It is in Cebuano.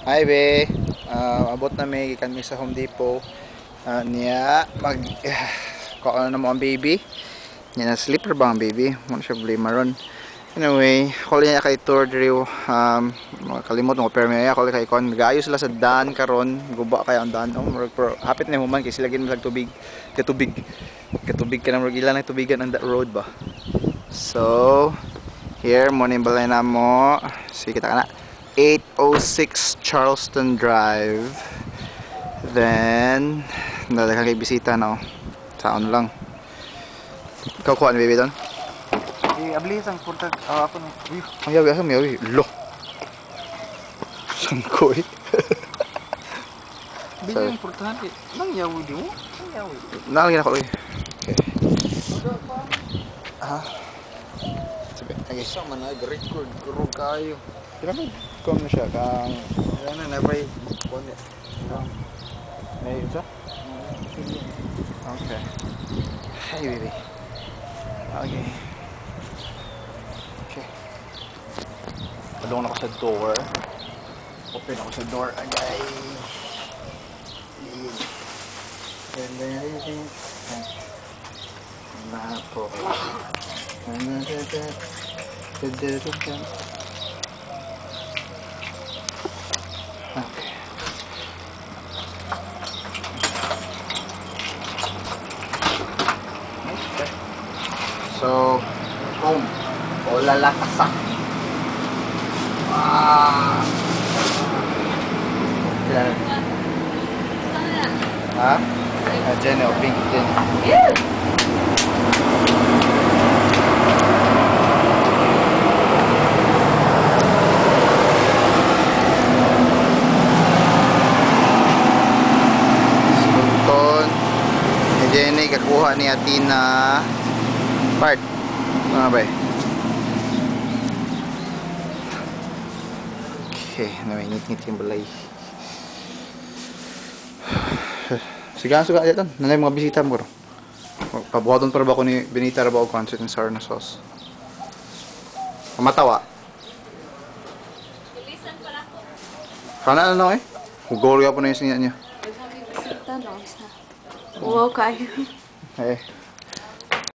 Hi be. Abot na mi gikan mi sa Home Depot. Niya mag kuha na mo ang baby. Niya na sleeper ba ang baby? Mo siya problema ron. Anyway, ako niya kay tour diri, kalimot mo pero may ako kay kon gayo sila sa daan karon, guba kay ang daan, oh, murag pero hapit na human kay sila gin mag tubig, katubig. Katubig ka na murag ila na tubigan ang road ba. So, here mo ning balay namo. Sige kita kana. 806 Charleston Drive. Then, nadaghang kay bisita no. Saon lang. Ikaw kuha ni baby don? Eh, abli sang purtag ako ni. Uy, ang yawi asa may yawi. Lo. Sangkoy. Bili yung purtahan eh. Nang yawi di mo? Nang yawi. Nalagyan ako lagi. Okay. Ha? Sabi, okay. Sa man nag-record guro kayo. Di ba may kuha mo siya kang Ano na bay kuan. May isa? Okay. Hey baby. Okay. Okay. Padung ako sa door. Open ako sa door. Agay. Mapo. Okay. Okay. So, home. Hola la casa. Ah. Yan. Ha? Ah, Jenny, oh, pink Jenny. Sultan. Ni Jenny, kakuha ni Atina part. Ano ba eh? Okay, namingit-ngit yung balay. Sige, suga dito. Nanay mga bisita mo. Pabuhaton para ba ko ni Benita ra ba og concert and sour na sauce. Matawa. Ilisan pala ko. Kana na eh. Hugol po na yung sinya niya. Bisita no sa. Wow kayo. Eh.